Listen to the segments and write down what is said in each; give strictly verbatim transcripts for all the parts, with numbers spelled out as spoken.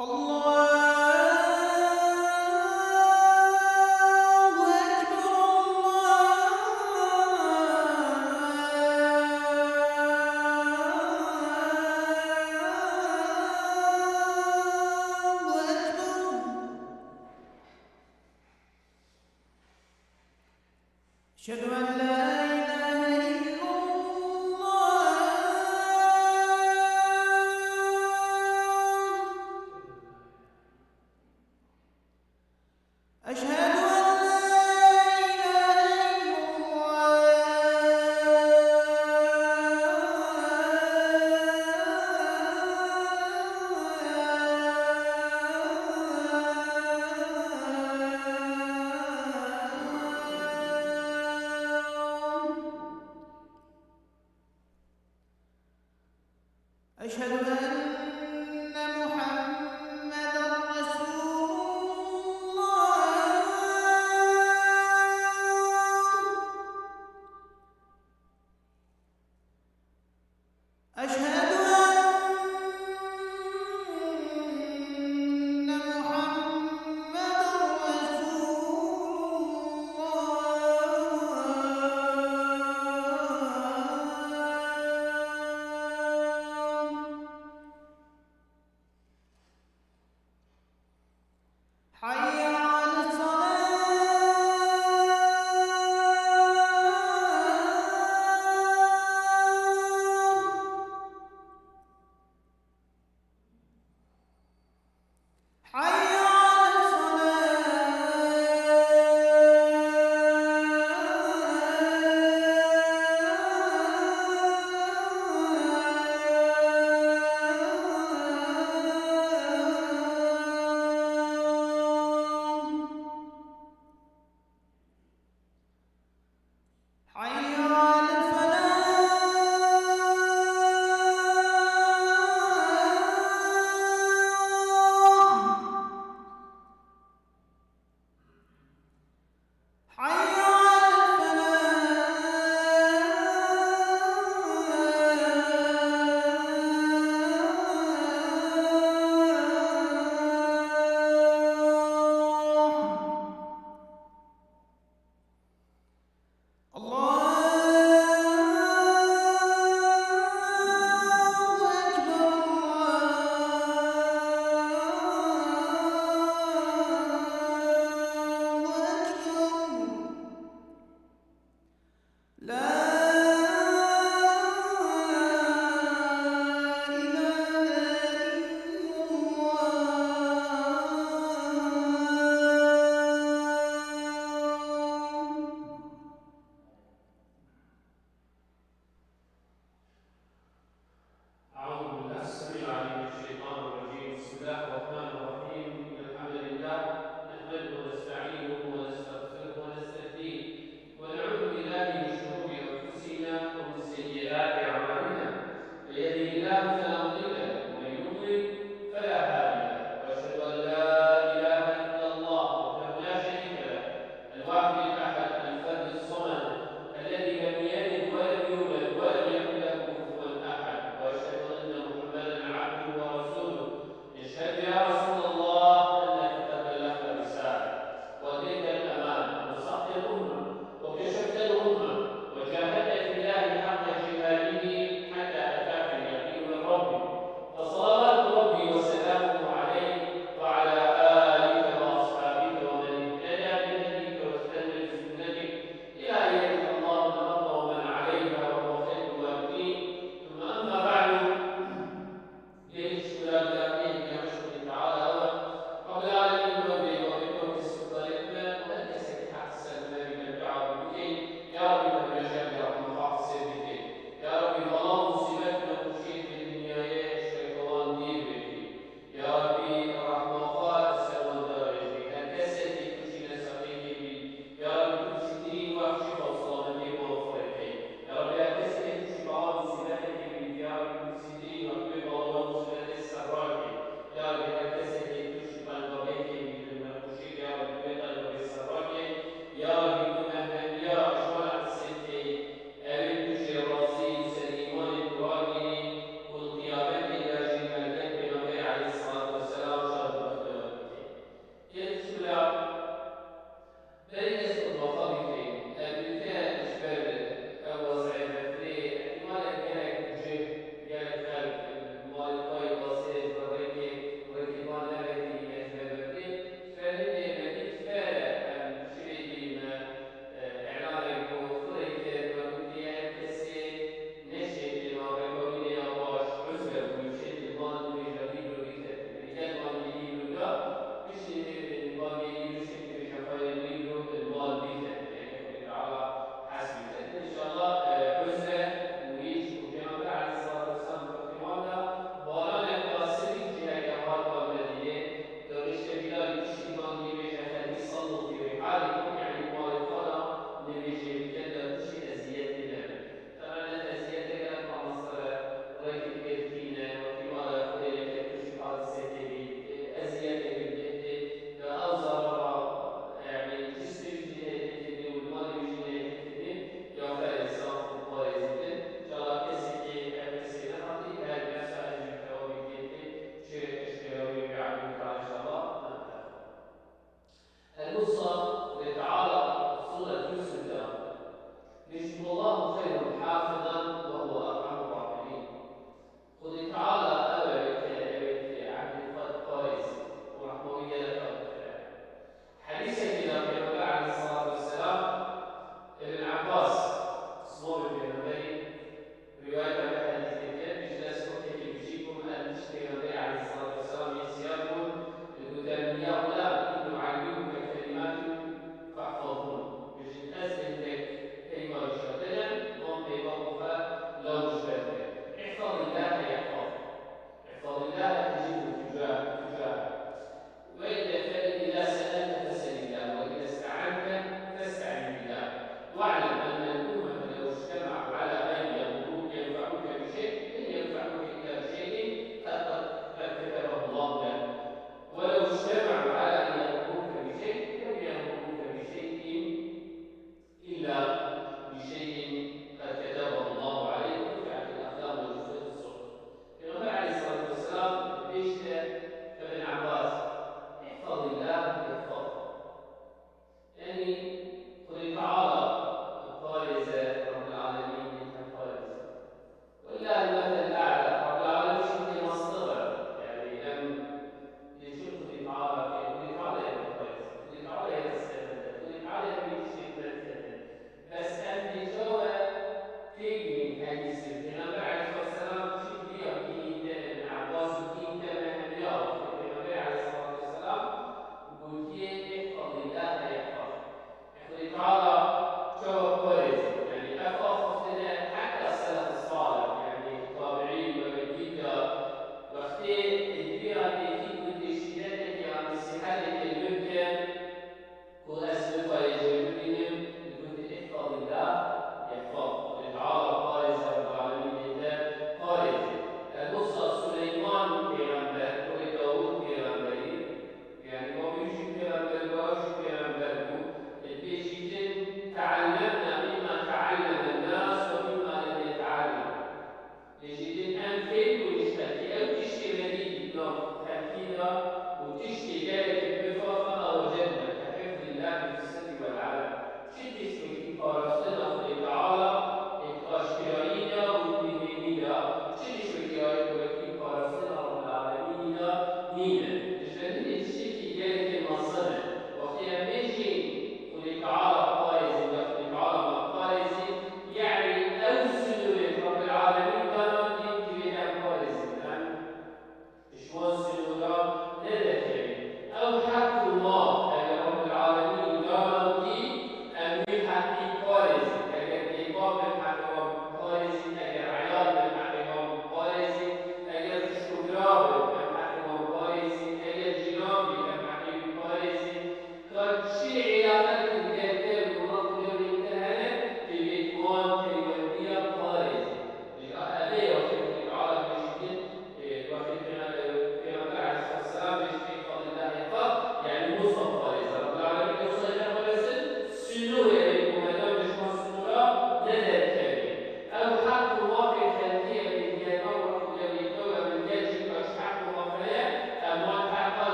الله أكبر، الله أكبر. أشهد أن لا إله إلا الله. أشهد أن لا إله إلا الله. أشهد أن محمدا رسول الله. أشهد أن محمدا رسول الله. حي على الصلاة.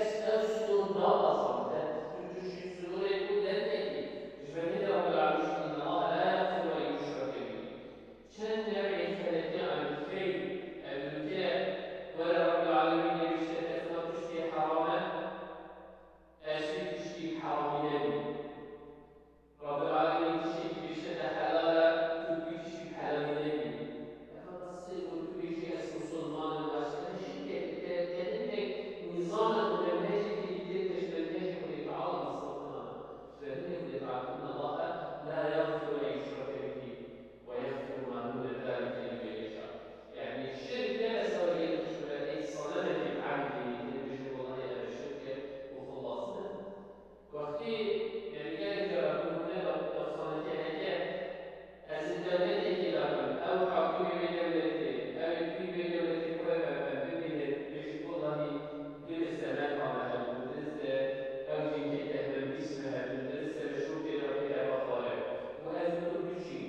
Kes ev sînor daxazan, te tu tiştî sînorê ku dernekî. Ji ber hindê Rabbil Alemin jî, "Inna Allahe la yagfiru en yuşrake bihî." Çend new'ê xeletiyan li xeyr, ev li te were Rabbil Alemin dê bişte te filan tiştê heram e, ez wî tiştî heramî nebî. Rabbil Alemin tiştekî bişte te helal e, tu wî tiştî helalî nebî. Ev qisê ku tu bêjî ez misilman im, ez, ev şirk e, te, te hindek nîzamek û menhecekî dîtir te ji menhecê Xwedê Teala misliq kirana. Ji ber hindê Xwedê Teala, "Inna Allahe la yagfiru en yuşrake bihî." "Ve yagfiru ma dûne zalike limen yeşâ." Yanî şirk ne mesela gelek tişt bike, ey saneme ke em dînî din bêjin, "Wellahî ev şirk e û xilas ne." Wextî, yanî gelek cara bûne de, efsaneke heke, ez li dewletekê de bim, ew hakimê wê dewletê, ew ê wî wê dewletê xwe ve bim, bibînin, bêjin, "Wellahî, durist e, me tane hebû, durist e, ew cinkê te hemin bîst me hebû, durist e, me şûkê de pê heva xware." Û ez û tu biçî.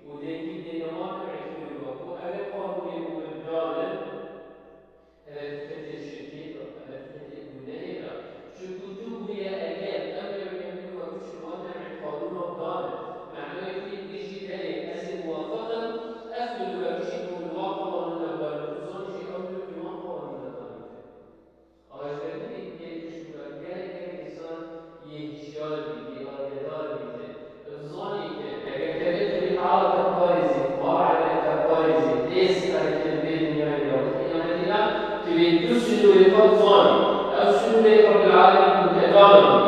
Û dengî dê newan new'ê xêr û ku ev ê qanûnê û min danin, ev ê tu ketê şirkê de, ev ê tu ketê gunehê de. Çunku tu bûye eger ev new'ê emrî we biçin wan new'ê qanûna danin. Menoyê wî bijî belê ez ê muwafiq im, ev tu li we biçî ku li wan qewanûna danin. Tu zanî jî ew new'ê wan qewanûna danî te. Ji ber hindê gelek tişt bû, gelek, gelek însan yê hişyar bî, yê agedar bîtin. Bizanî ke eger tevê Xwedê Teala te parêzî, mala eylê te parêzî, dê siqerî te di vê dinyayê de û di qiyametê de, tu vê du sînorê xwe bizanî. Ev sînorê Rabbil Alemin ku te dana min.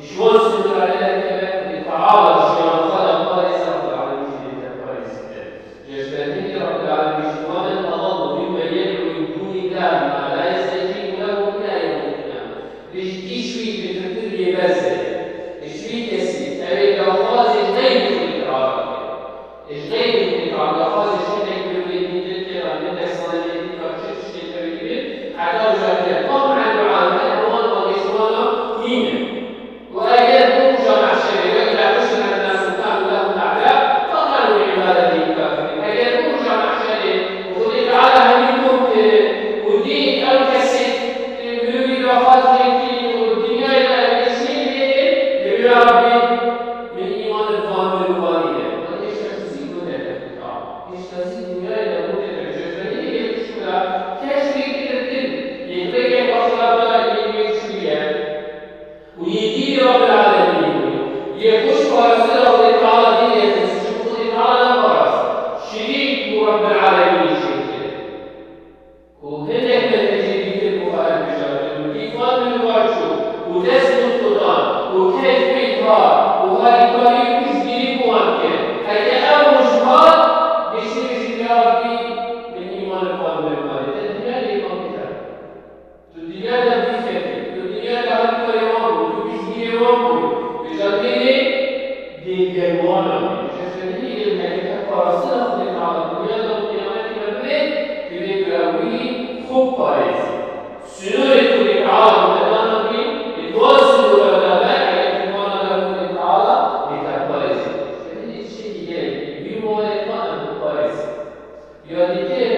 Ji wan sînora ne derkeve, Xwedê Teala jiyana xwe de parêze, Rabbil Alemin jî dê te parêzî te. Ji ber hindê Rabbil Alemin jî wan in, "Adallu mimmen yed'u min dûnillâhi ma la yestecîbu lehu ilâ yewmil qiyâme." Bijî ji wî bitirtir yê berze. Ji wî kesî ew ê daxwazê ji xeyrî Xwedê Teala bike. Ji xeyrî Xwedê Teala daxwazê şirkek bikin, wê dîtir kira, hindek sanekê dî ka çi tiştê tevî bibin, heta roja qiyamê. Tam ew duayê me, ewan bagê ji wana hîn e. Û eger bû roja mehşerê wek laqişin ena sultan û lehum a'da, fekanu bi ibadetihim kafirîn. Eger bû roja mehşerê û Xwedê Teala hemî kom kirin û dî ew kesê, e, mirovî daxwaz lê kirî û dinyayê de ev tiştî lê, dê bê ya Rabbî, min îman li van mirovan hîne. Hêşta tu zî guneh nekirî. Hêşta zî dinyayê de guneh nekirî. Ji ber hindê yê tişt bira, keşfê kirtin, yê rêkek axirata yê wê çûye. Û yê dî Rabbil Alemîn bûye. Yê xweş parastina Xwedê Teala dî lê xist, çunku Xwedê Teala neparast. Şirîk bû Rabbil Alemînî jê kir. Û hindek menhecê dîtir bû xwe hilbijartin û dî van mirovan çû û dest bi xwe dan û keyf pê hat û harîkarî û piştgirî bi wan kir. Heke ew roj hat, bêjî bêjî, "Ya Rabbî, min îman li van mirovan dê." Te dinya lê van bihî. Tu dinya de bî fekî, tu dinya de harîkarê wan bû, tu piştgirê wan bû, tu candê lê dêlgên wan nabî. Ji ber hindê heke te parastina Xwedê Teala dinya de û qiyametê de bibê, divê tu ew wî xwe parêzî. Sînorê Xwedê Teala ku te dana bî, ê di wan sînora de be, eger tu wana de Xwedê Teala dê te parêzî. Ji ber hindê tiştekî gelek wî û malê xwe em biparêzin. Ya dîtir,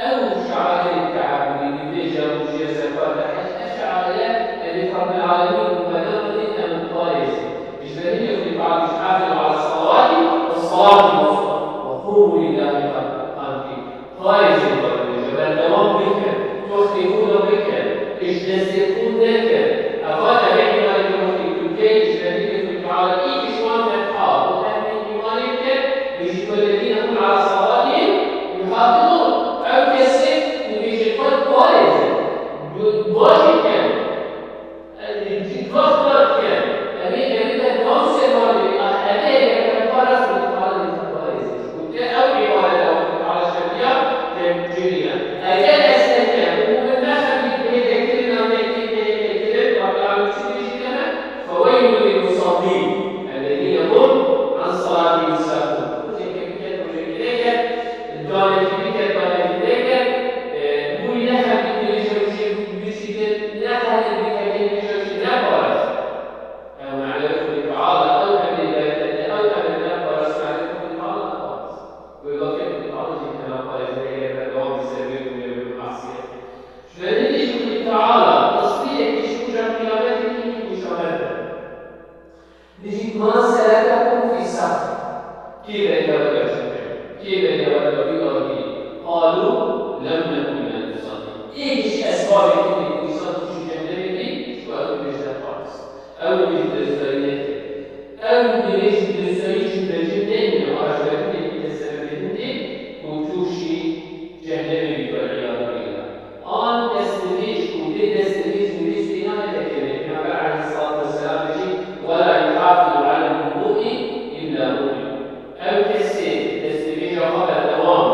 ew şairê te'ebûdî, dibêje, rojî ye, zekat e, hec, ev şaire, em ê Rabbil Alemîn û medana dîn em biparêzin. Ji ber hindê Xwedê Teala dibêje, "Hafizu ala salawati ve salati wusta ve qumu lillahi qanitin." Parêzin, parêzin, berdewam bikin, toxtê xwe de bikin, ji destê xwe nekin. Eva ev ê îmanê ke wextê tu key, ji ber hindê Xwedê Teala î kişwan te diha, û ehmî îmanê bike, Bêjî, "Wellezîne hum ala salatihim yuhafizûn." Ew kesê dibêje xwe diparêzin, bajî dikin, e, cî-, wext kar dikin. Em ê, em ê berdewam ser wan bibin. Ah, ev ê eger te parastin, Xwedê Teala dê te parêzin. Çunku te ew îbadeta Xwedê Teala şertiya te kirîne. Eger ez nekem û min nexebît bê dekirina nekê, nekê kirin, Rabbil Alemin çi dibêjî te me? "Feweylun lil musallîn." Ellezîne hum an salatihim sahûn. Rojekê biket, rojekê neket, danekî biket, danekî neket, e, hûrî nexebîtin, rojê rojê biçîtin, Ew dirêj li ser çû mecin neyne, a ji ber hindê bîte sebebê hindê ku tûşî cehennemê bît, wel'iyadu billah. An destnivîş ku bê destnivîş nivîs pê nayete kirinê. Pêxember aleyhissalatu vesselam dibêjî, "Wela yuhafizu alel wudu'i illa mu'min." Ew kesê destnivîja xwe berdewam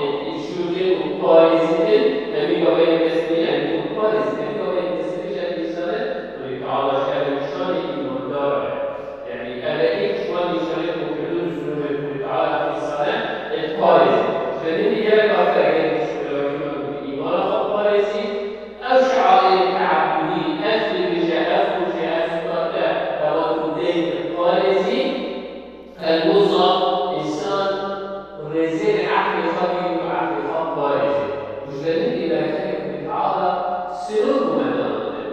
ê, ê şûtin û parêzîtin, hemî gavên destnivî, yanî ku parêzî, hemî gavên destnivîja însanê, Xwedê Teala ji hev nîşanê îmandara ye. Yanî ev e êk ji wan nîşanê ku hudûd û sinûrê Xwedê Teala fîsane, ê diparêzî. Ji ber hindî gelek afirî gelek ji xwedawekî me û bi îmana xwe parêzî. Ew şiarê teabbudî, ev hilbije, ev xurje, ev starte, ewa tu dê diparêzî. Her wisa însan rêzê li eqlê xwe bî û eqlê xwe parêzî. Û ji ber hindî bereketê Xwedê Teala sinûr bo me danandin.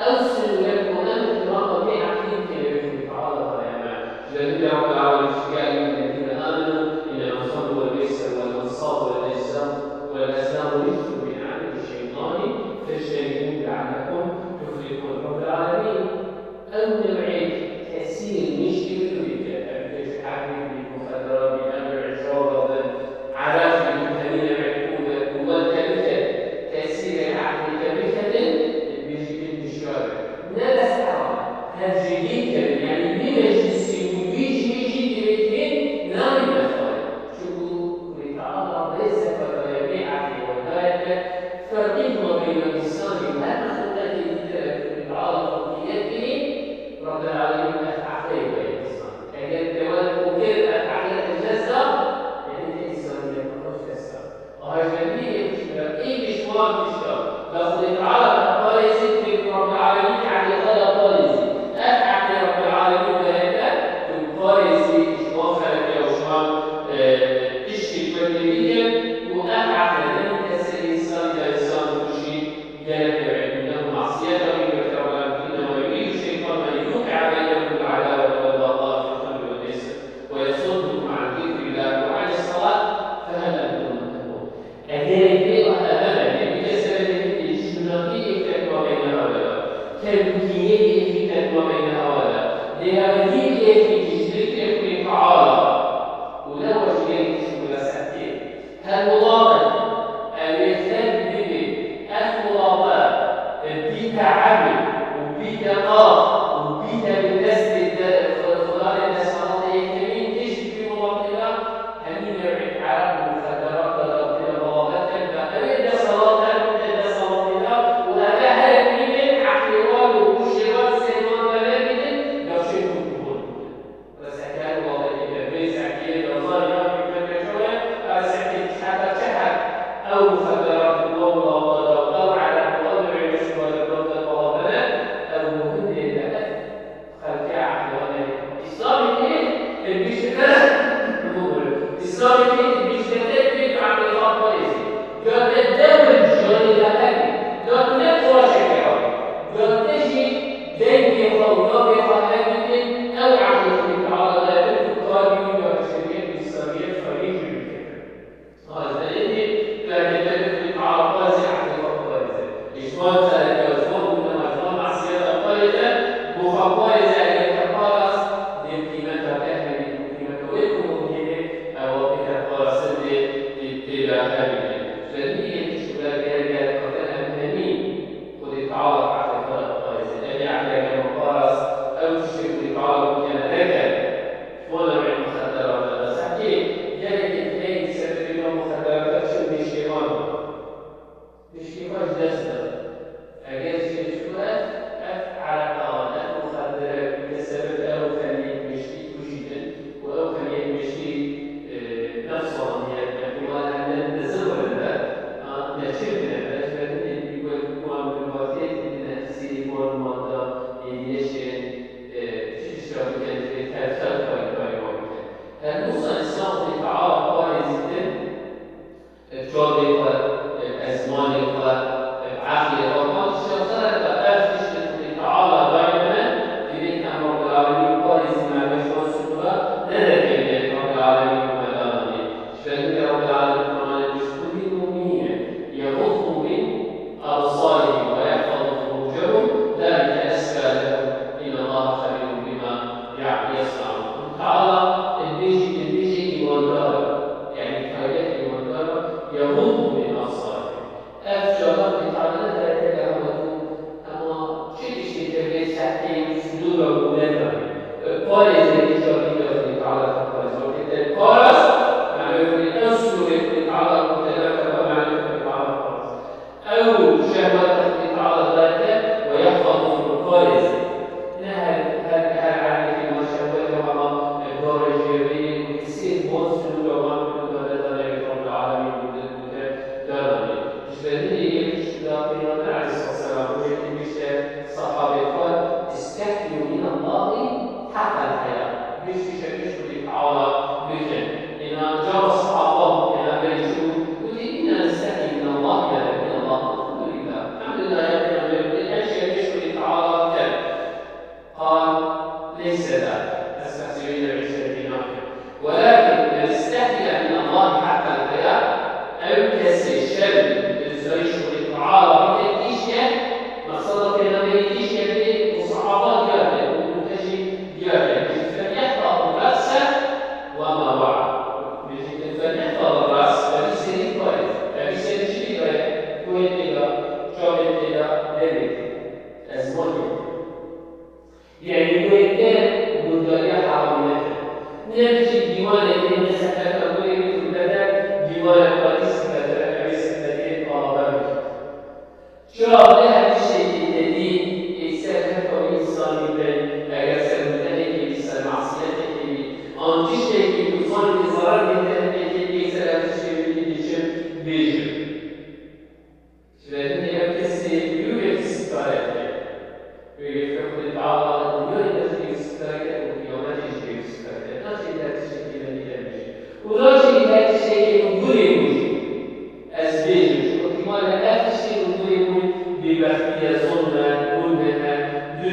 Ew sinûre ku em îhtîrama vê eqlî bikin, ew ê Xwedê Teala dane me. Ji ber hindê Rabbul Alemin dibêje, "يا أيها الذين آمنوا إنما الخمر والميسر والأنصاب والأزلام، والأزلام رجس من عمل الشيطان فاجتنبوه لعلكم تفلحون." Rabbul Alemin ew new'ê kesîr niştî wî dûrî dike. Ev dike ji heq bît, bît muxedderat bît, ev new'ê şorba bin, ereq bît û hemî new'ê qûde, qûwete biket, tesîrê eqlê te biketin, dibêjî tu hişyar be. Ne bes heram e, her cihî kevin, yanî wî meclisî û wî cihê jî divê tu hê navî vexwarî. Çimkû Xwedê Teala rêzeke daye vê eqlê we daye te, ferqî di mabeyna însanî û her mexlûqekê dîtir e ku Xwedê Teala xwe xîlet kirî, Rabbel Alemîn ev eqlê daye însan. Eger te we li xwe kir, ev eqle te ji dest da, yanî te însaniyeta xwe ji dest da. Aha ji ber vî êk ji ber êk ji wan tişta da Xwedê Teala te parêzî, divê ku Rabbel Alemîn eqlê xwe da parêzî. Ev eqlê Rabbel Alemîn daye te, tu parêzî ji wan xeletê û ji wan, e, tiştê ku tê bînin, ku ev eqle demî te ser însanî da, însan tûşî gelek new'ê gûneh û masiyeta bît, wekî Rabbel Alemîn, "إنما يريد الشيطان أن يوقع بينكم العداوة والبغضاء في الخمر والميسر ويصدكم عن ذكر الله وعن الصلاة فهل أنتم منتهون." Eger vê eve me, eger vê kesê me hindê dijminatî êxî ket mabeyna hewa de, ker û kîneyê êxî ket mabeyna hewa de, bêhewendî êxî ji zikrê Xwedê Teala û lewa ji gelek tişt û resekê, her welatekî ew ê xerb bibe, ev welate bîte ebir û bîte ax û bîte bi destê de-, xwe-, xwedanê desthilatê yekemîn tê jî di vî welatê de hemî new'ê ereq û muxedderata da tê de belavet ket, da ew ê desthilat herin bide desthilatê de û eve herin bînin eqlê wan û hûşê wan sêr wan de nebînin, da şên û kubûn bînin. Resekê her welatekê de vê sekiyê da zanî ev hikmete çawa ye, ev sekiyê heta çi hed ew muxedderat û ew welata da û ew ereq û ew new'ê meşrûbat li nav de belav bene, ew bo hindê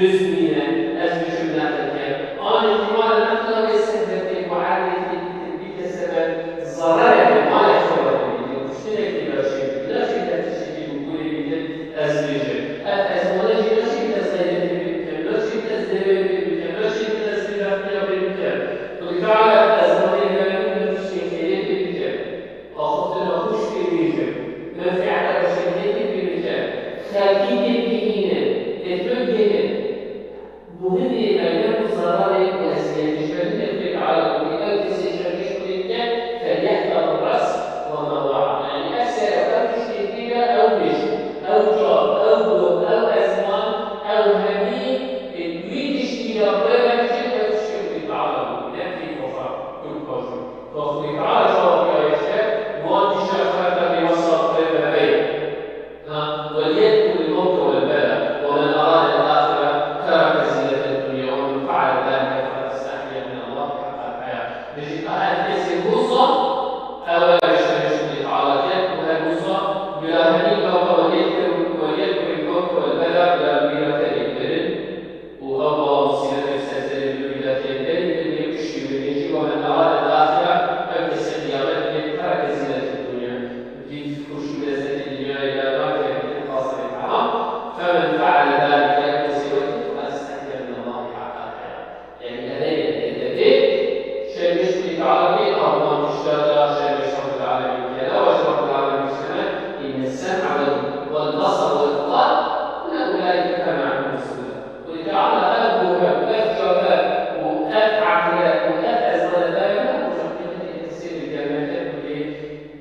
Duz nîne, ez biçim nexil kem. An îhtîmal e nexila wê sehbetê ku erdekî bîte sebeb zerareke, maleke we bibîte, kuştinekê de çêbîte, naçêbîte tiştekî bi gûrê bîtin, ez bêjim. Ev ezmane jî naçêbîte ez xeybetê pê bikem, naçêbîte ez dewê pê bikem, naçêbîte ez bêbextiya pê bikem. Xwedê Teala ev ezmanê bîra min her tiştê xêrê pê bikem. Axiftina xweş pê bêjim, menfîeta beşeriyetê pê bikim, xelkî tê bigihînim, êt bigihin. Bi hindê eger bi zerarê û eziyetê ji ber hindê Xwedê Teala gotî, ew kesê şer geş Xwedê bike, فليحذر الرأس والنواعم. Yanî ev ser ew, ew tiştê pê be, ew mişt, ew çav, ew guh, ew ezman, ew hemî, ê, wî tiştî de rê nebijin, ew tiştê Xwedê Teala bû. Ne keyfa xwe, tu bikajî. Ka Xwedê Teala çawa pêyaye dike, wan tişta xerta bê wesa rê vebey. Ha, وليذكر الموت والبلى، ومن أراد الآخرة ترك زينة الدنيا، ومن فعل ذلك فقد استحيا من الله حق الحياء. Bijî, a ev kesê wisa, ew ev şerê Xwedê Teala ket, û her wisa, bila hemî kaka وليذكر، وليذكر الموت والبلى، bila li wî re tenê mirin, û ew bala musîbetê bi ser serê mirovî de tê, berî mirinê piştî mirinê jî, ومن أراد الآخرة، ew kesê qiyamet bê, ترك زينة الدنيا، dîv xweş û lezzetê dinyayê de nake, dikir xasirê heram. فمن فعل ذلك، ew kesê wekî, فقد استحيا من الله حق الحياء. Yanî ev ê, ê, ê, ê, şermêş Xwedê Teala bikê, a bi van tişta de şermêş Rabbul Alemîn bike. Lawa ji Rabbul Alemîn bişteme, إن السمع وال-، والبصر والفؤاد كل أولئك كان عنه مسؤولا. Xwedê Teala ev guhe û ev çave û ev eqle û ev ezmane daye me, roja qiyametê kesê li gel me ket û lê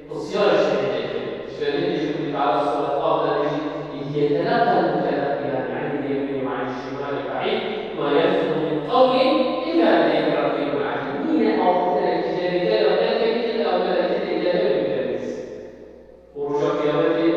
pisyarê ji hêdekê. Ji ber hindê jî Xwedê Teala sûret Qaf de dibêjî، ليتلقى المتلقيان عن اليمين وعن الشمال قعيد، ما يلفظ من قول إلا لديه رقيب عتيد. Nîne axiftinekî ji devê gel re derkevîtin, ew melekê tê gel re bibîte nivîs. Û roja qiyametê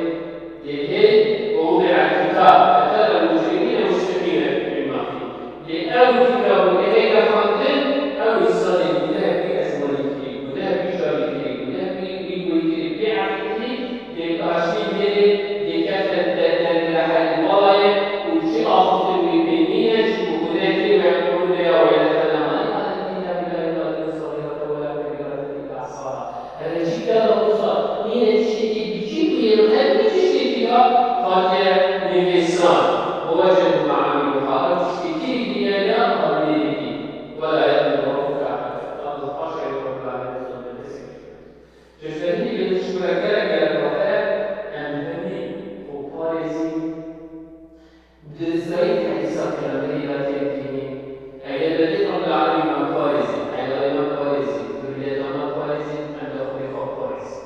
dê bihêlin، ووضع الكتاب فترى المجرمين مشفقين مما فيه. Lê ew kitab û ê hêle xwendin, ew însanên guneh wî ezmanî kirî, guneh wî carî kirî, guneh wî, wî guhî kirî, bêeqil kirî, dê kaştî bihêlê, dê kefte de-, dergela herî balayê û çi axiftin wî pê nîne, çi ku guneh kirî, ويقولون يا ويلتنا ما لهذا الكتاب لا يغادر صغيرة ولا كبيرة إلا أحصاها. Herê çî kela wisa, nîne tiştekî biçîk û yên her wî tiştekî de hatiye nivîsan. ووجدوا ما عملوا حاضرا، tiştê kirî dinyayê de a li wê dî. ولا يظلم ربك أحدا. Xwe haşa wî Rabbul Alemîn zilmê kesî bike. Ji ber hindê vê tişt me gelek gelek xatir e, em hemî xwe parêzîn. Bi diristayî tehdîsa Pêxemberî re tê bigihîn. Eger me dît Rabbul Alemîn me parêzî, eyalê me parêzî, zurriyeta me parêzî, em dê Xwedê xwe parêzîn.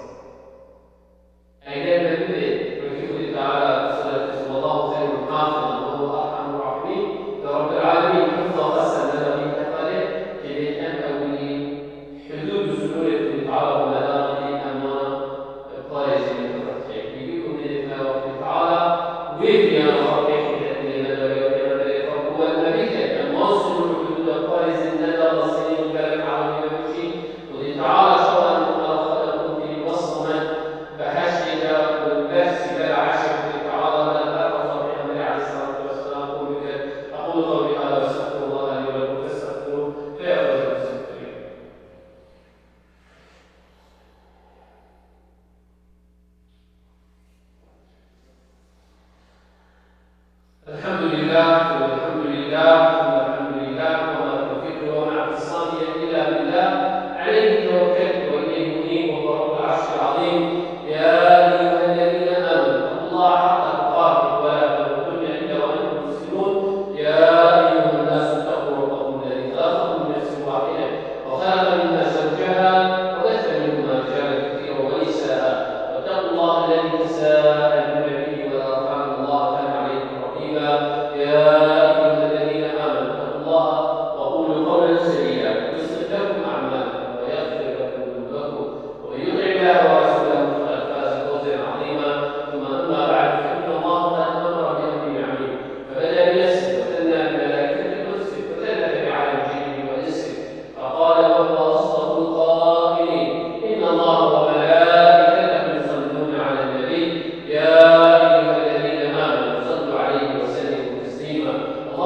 Eger me bibê, wekî Xwedê Teala sûretê والله خير حافظا وهو أرحم الراحمين، de Rabbul Alemîn hifza xwe ser me de bîte xalê, divê em ewilî hudûd û sinûrê Xwedê Teala bi me da, divê em wana parêzî, min xwe dike. Divê ku hindê me Xwedê Teala wê viyana xwe pêxîte dilê me de ya Pêxemberê xwe, ku we me bike, em wan sinûr û hudûda parêzin, ne da basênî û gelek erebî me biçîn. Xwedê Teala çawa em li mala xwe de kom kirî wesfa me behiştê de û li ber sîbera erşê Xwedê Teala de li ber hewza Pêxemberê aleyhisselatu vesselam kom bike. أقول قولي هذا وأستغفر الله لي ولكم فاستغفروه فيا فوز المستغفرين. الحمد لله، ثم الحمد لله، ثم الحمد لله، وما توفيقي وما اعتصامي إلا بالله، عليه توكلت وإليه أنيب، وهو رب العرش العظيم. يا أيها الذين آمنوا اتقوا الله حق تقاته ولا تموتن إلا وأنتم مسلمون. يا أيها الناس اتقوا ربكم الذي خلقكم من نفس واحدة وخلق منها زوجها وبث منهما رجالا كثيرا ونساء واتقوا الله الذي تساءلون به والأرحام إن الله كان عليكم رقيبا. يا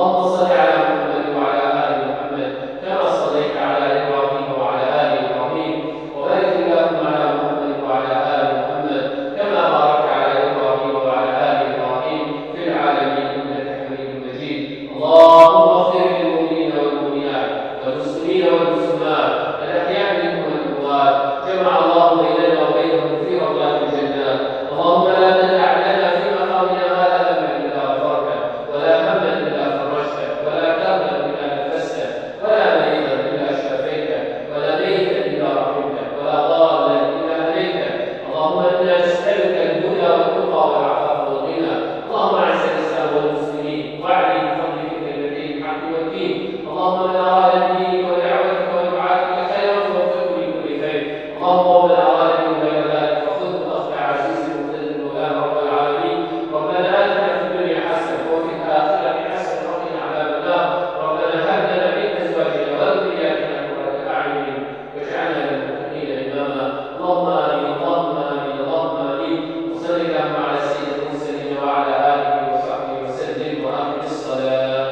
اللهم صل على محمد وعلى آل محمد كما صليت على إبراهيم وعلى آل إبراهيم، وبارك اللهم على محمد وعلى آل محمد كما باركت على إبراهيم وعلى آل إبراهيم في العالمين إنك حميد مجيد. اللهم اغفر للمؤمنين والمؤمنات والمسلمين والمسلمات الأحياء منهم والأموات، جمع الله بيننا وبينهم في روضات الجنات. اللهم لا تدع لنا في مقامنا هذا ذنبا إلا غفرته، ولا هما إلا فرجته، ولا كربا إلا نفسته، ولا مريضا إلا شافيته، ولا ميتا إلا رحمته، ولا ضالا إلا هديته. اللهم إنا نسألك الهدى والتقى والعفاف والغنى. اللهم أعز الإسلام والمسلمين، وأعلي بفضلك كلمتي الحق والدين. اللهم من أراد بدينك ودعوتك ودعاتك خيرا فوفقه لكل خير. اللهم ومن أراد به غير ذلك فخذه أخذ عزيز مقتدر مولانا رب العالمين. ربنا آتنا في الدنيا حسنة وفي الآخرة حسنة وقنا عذاب النار. ربنا هب لنا من أزواجنا وذرياتنا قرة أعين واجعلنا للمتقين إماما. اللهم آمين، اللهم آمين، اللهم آمين. وصل اللهم على سيد المرسلين وعلى آله وصحبه وسلم وأقم الصلاة.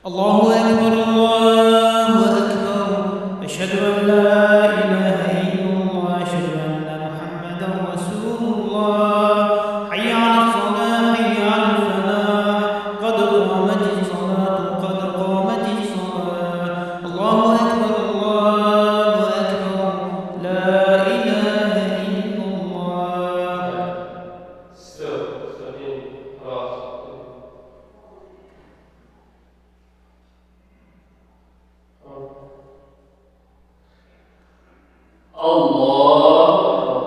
الله أكبر، الله أكبر. أشهد أن لا إله إلا الله، أشهد أن محمدا رسول الله. حي على الصلاة، حي على الفلاح. قد قامت الصلاة، قد قامت الصلاة. الله أكبر، الله أكبر. لا إله إلا الله. Stop. Stop. الله أكبر.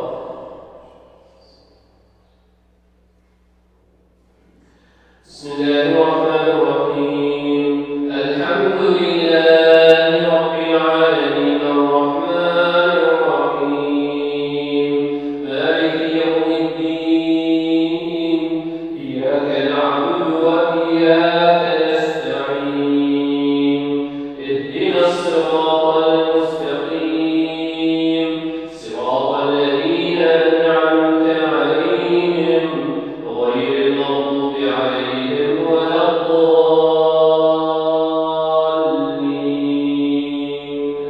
بسم الله الرحمن الرحيم. الحمد لله رب العالمين. الرحمن الرحيم. مالك يوم الدين. إياك نعبد وإياك نستعين. اهدنا الصراط المستقيم. صراط الذين أنعمت عليهم غير المغضوب عليهم ولا الضالين.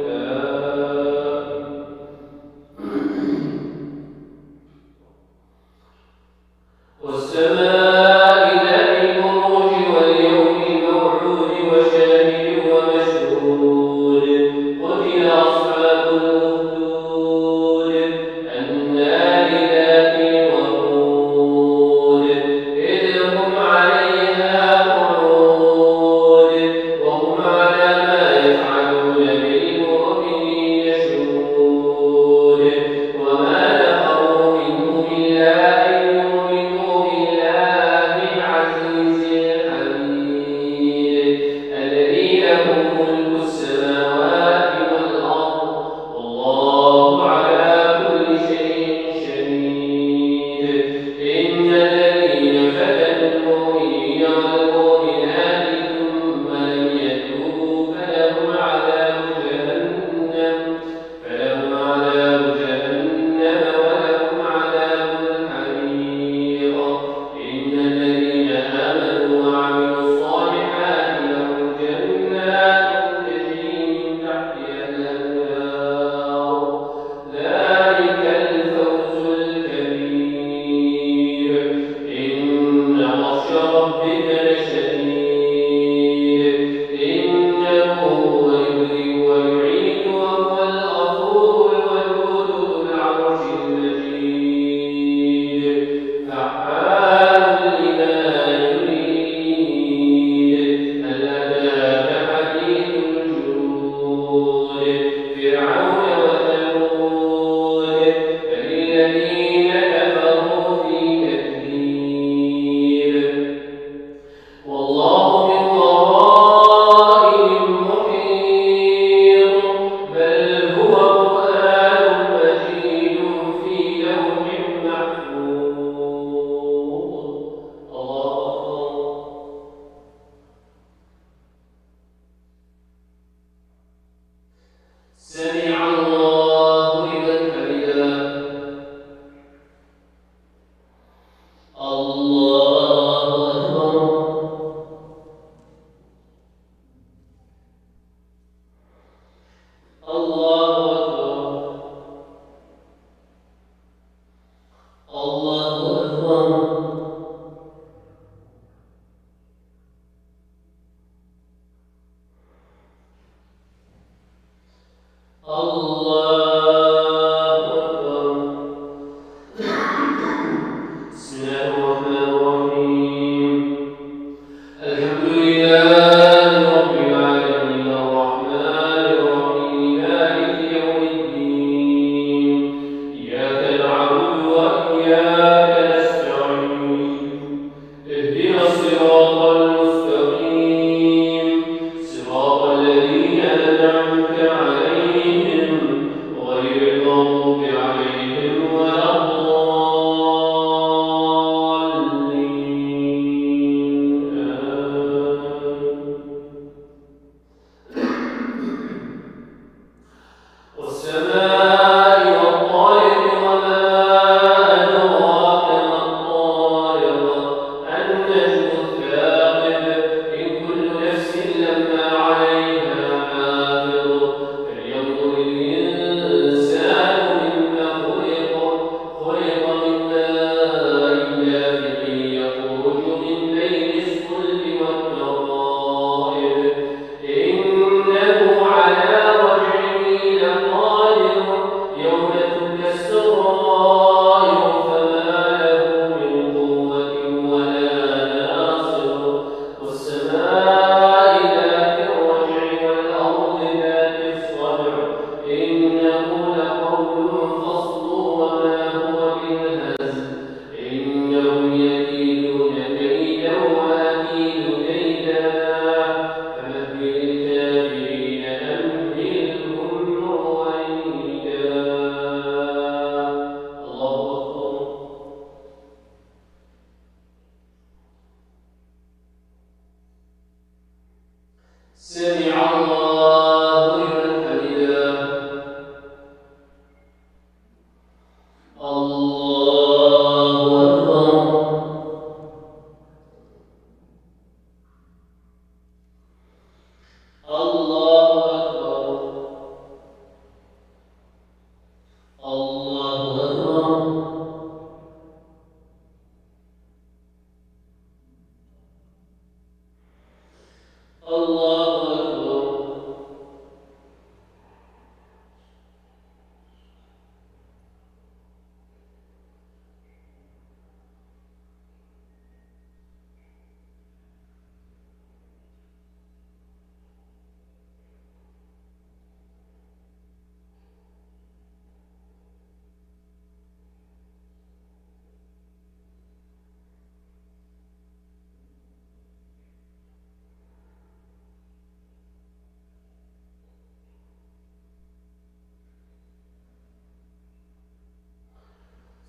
آمين. والسماء ذات البروج واليوم الموعود وشاهد ومشهود. قتل أصحاب الأخدود. النار ذات الوقود. إذ هم عليها قعود. وهم على ما يفعلون بالمؤمنين شهود. وما نقموا منهم إلا أن يؤمنوا بالله الله أكبر. بسم الله الرحمن الرحيم. الحمد لله رب العالمين، الرحمن الرحيم، مالك يوم الدين. إياك نعبد وإياك نستعين. اهدنا الصراط المستقيم، صراط الذين أنعمت عليهم، غير المغضوب عليهم ولا الضالين. آمين. والسماء والطارق وما أدراك ما الطارق. النجم الثاقب. إن كل نفس لما عليها حافظ. فلينظر الإنسان مم خلق. خلق من ماء دافق يخرج من بين الصلب والترائب. إنه على رجعه لقادر. يوم تبلى السرائر فما له من قوة ولا ناصر. والسماء ذات الرجع والأرض ذات الصدع. إنه لقول فصل وما هو بالهزل. إنهم يكيدون كيدا وأكيد كيدا. فمهل الكافرين أمهلهم رويدا. الله أكبر. سمع الله لمن حمده. الله أكبر. الله أكبر. الله أكبر. الله أكبر.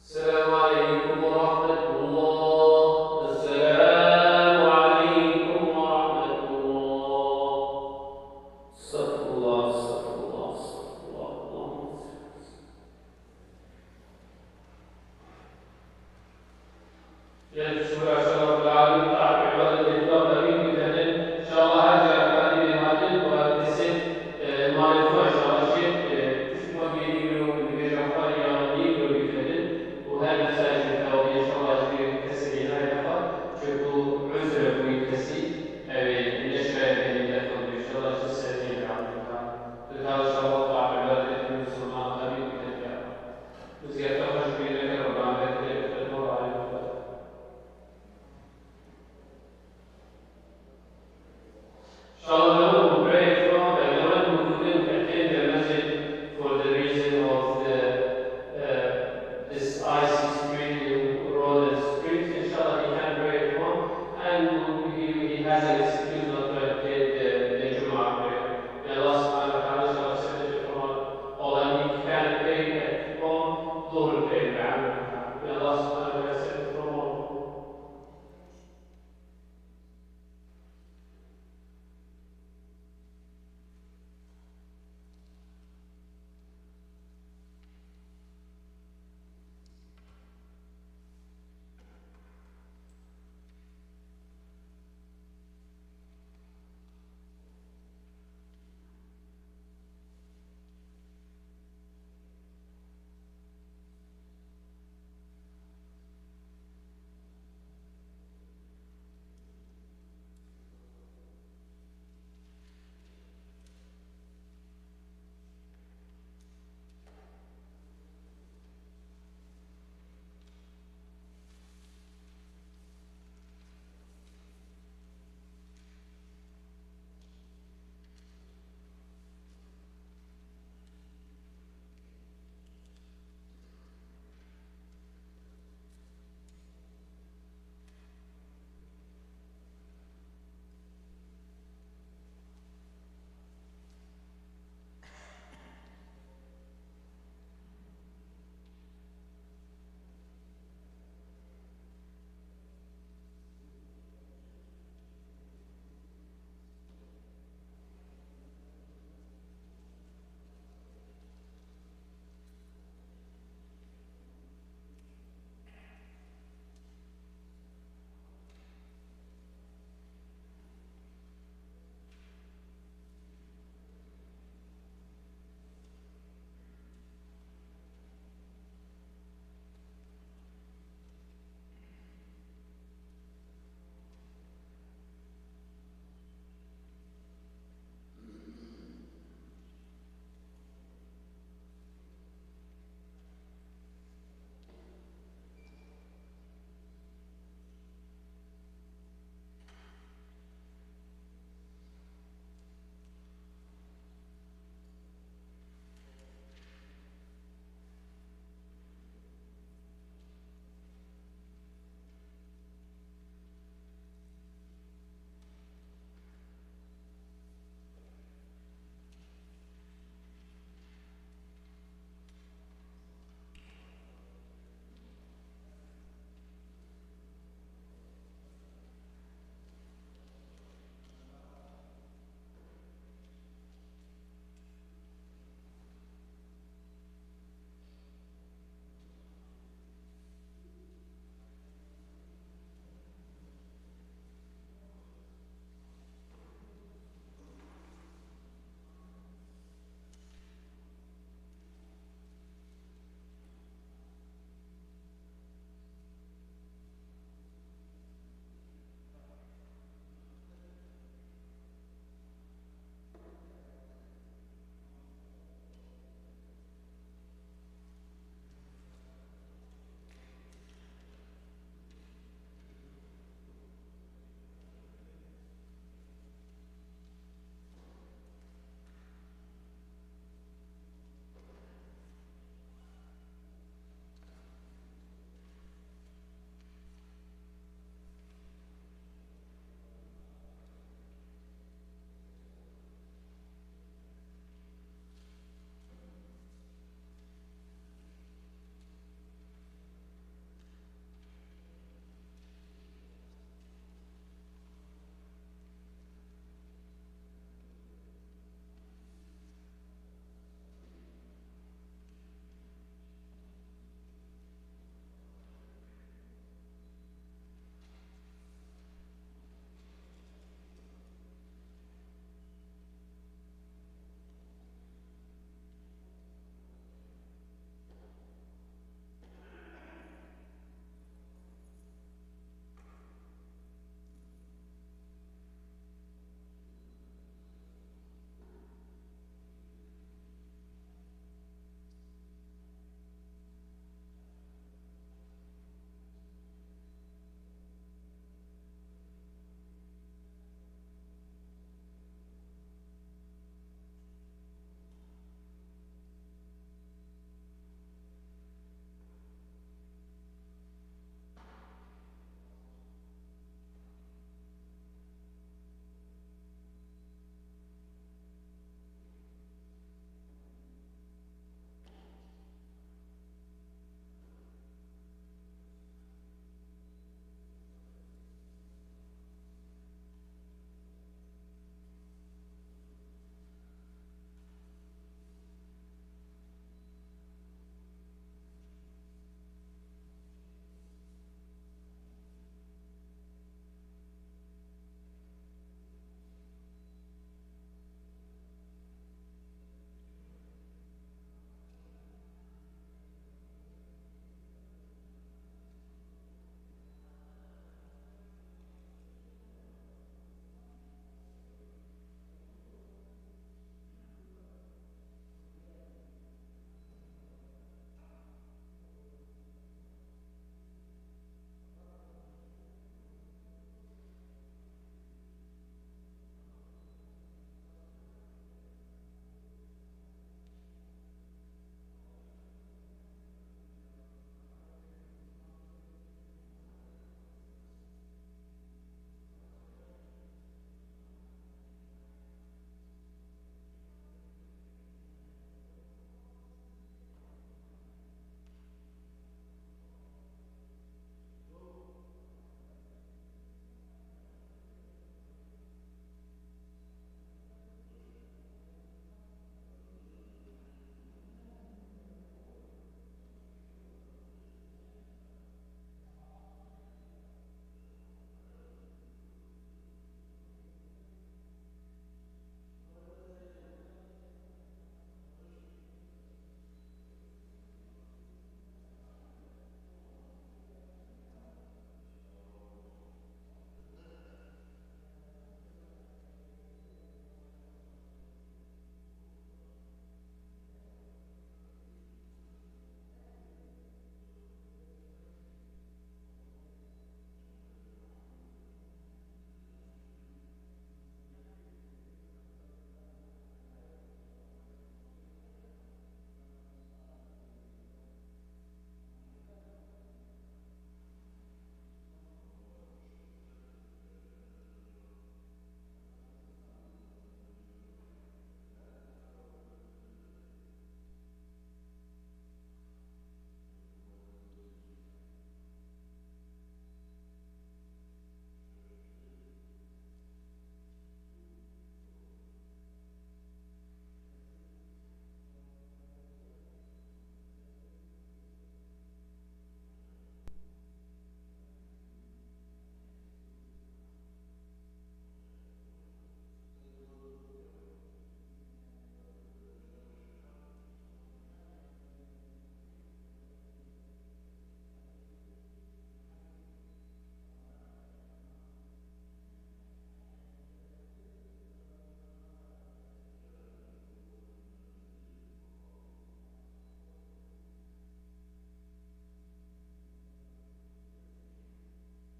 السلام عليكم ورحمة الله. السلام عليكم ورحمة الله. استغفر الله، استغفر الله، استغفر الله. اللهم صل وسلم. Gelek şukir, inşallah Rabbil Alemin, taat û îbadet li Xwedê qebûl bikene. Înşallah her cara katî bê hatin, û her kesê, e, malê xwe, înşallah jê, e, piştî xwe bê nîvro, li bêja xwe ya nîvro biketin. Û her kesê jî tevabî, înşallah ji bê kesê yê nayê xwe, çunku uzre bûyî kesî, ew ê neşaye bênî derxwe bû, înşallah ji ser nîvro bikene. Tu taat, înşallah taat û îbadet li Musulman qebûl bikene. Mizgefta xwe ji bîr neke, bernameyek tê bixin bo alî xwe. Inshallah, now we'll pray for, uh, now we will attend the masjid for the reason of the, uh, this icy street in Roden Street. Inshallah, he can pray at home, and he, he has an